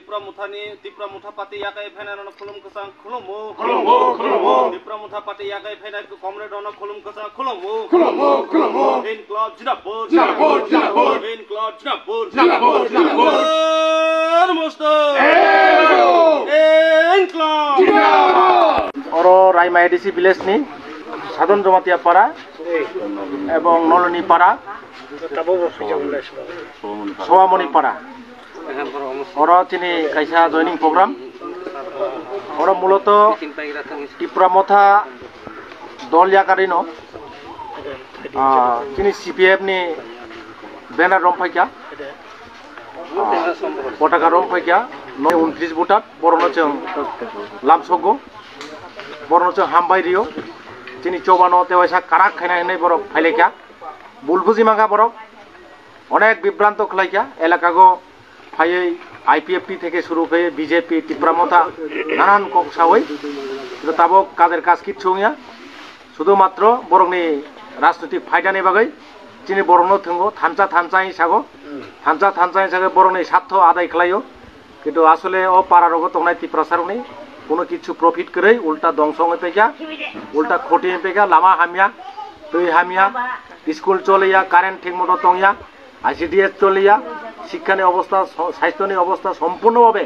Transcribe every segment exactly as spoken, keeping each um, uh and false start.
Tipra Mothani, Tipra Motha party yakai phainai rokno khulum kwchang khulumu. Khulumu, khulumu. Tipra Motha party yakai phainai comrade rokno khulum kwchang khulumu. Khulumu, khulumu. Inklab Jindabad. Jindabad, jindabad. Inklab Jindabad. Jindabad, jindabad. Namaste. Eyo. Inklab. Jindabad. Oro Raima A D C village ni Sadhan Jamatia para ebong Nolani para, Sobamoni para. Oro chini kaisa joining program. Oro muloto Tipra Motha dol yakarino, ah, chini C P F ni banner rom phaikha, ah, potaka rom phaikha, no untris voter, borokno chwng lamsogo, borokno chwng hambai rio, chini chobano tewaisa karak khaina hinwi borok phailaikha, bul buji mankha borok, onek bibranto khlaikha, elakago phaiwi I P F T theke suru khe B J P, Tipra Motha, nanan kok sawi, kito tabok kader kaj kit songya, sudu matro borokni rajnitik phaidani bagwi chini borokno thwngo thansa thansa hinwi sago, thansa thansa hinwi sago borokni sartho adai khlaio, kintu asole o para rogo tongnai Tiprasa rokni kono kichu profit kwrwi ulta dongso wngwi paikha, ulta khoti wngwi paikha, lama hamya, twi hamya, school choliya, current thik moto tongya, I C D S choliya, শিক্ষানি অবস্থা, স-, স্বাস্থ্যনি অবস্থা সম্পূর্ণভাবে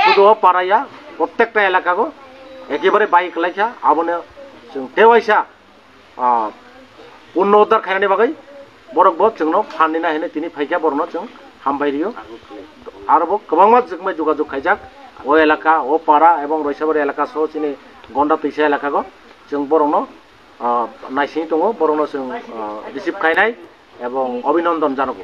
শুধু ও পারাইয়া প্রত্যেকটা এলাকাগো একেবারে বাই কলাইখা, আবনে চুং তেওয়াইসা, আ, পুনরুদ্ধার খাইনানি বাগৈ বরক বো চুংনো ফান্নি না হিনে তিনি ফাইখা বরনো চুং হামবাই রিও। আর বো গবাংমা জুকমাই যোগাযোগ খাইজাক, ও এলাকা, ও পারা এবং রৈসাবাড়ি এলাকা সহ চিনি গন্ডা তৈসা এলাকাগো চুং বরনো, আ, নাইসিং tongo, বরনো চুং, আ, receive খাইনাই এবং অভিনন্দন জানাবো।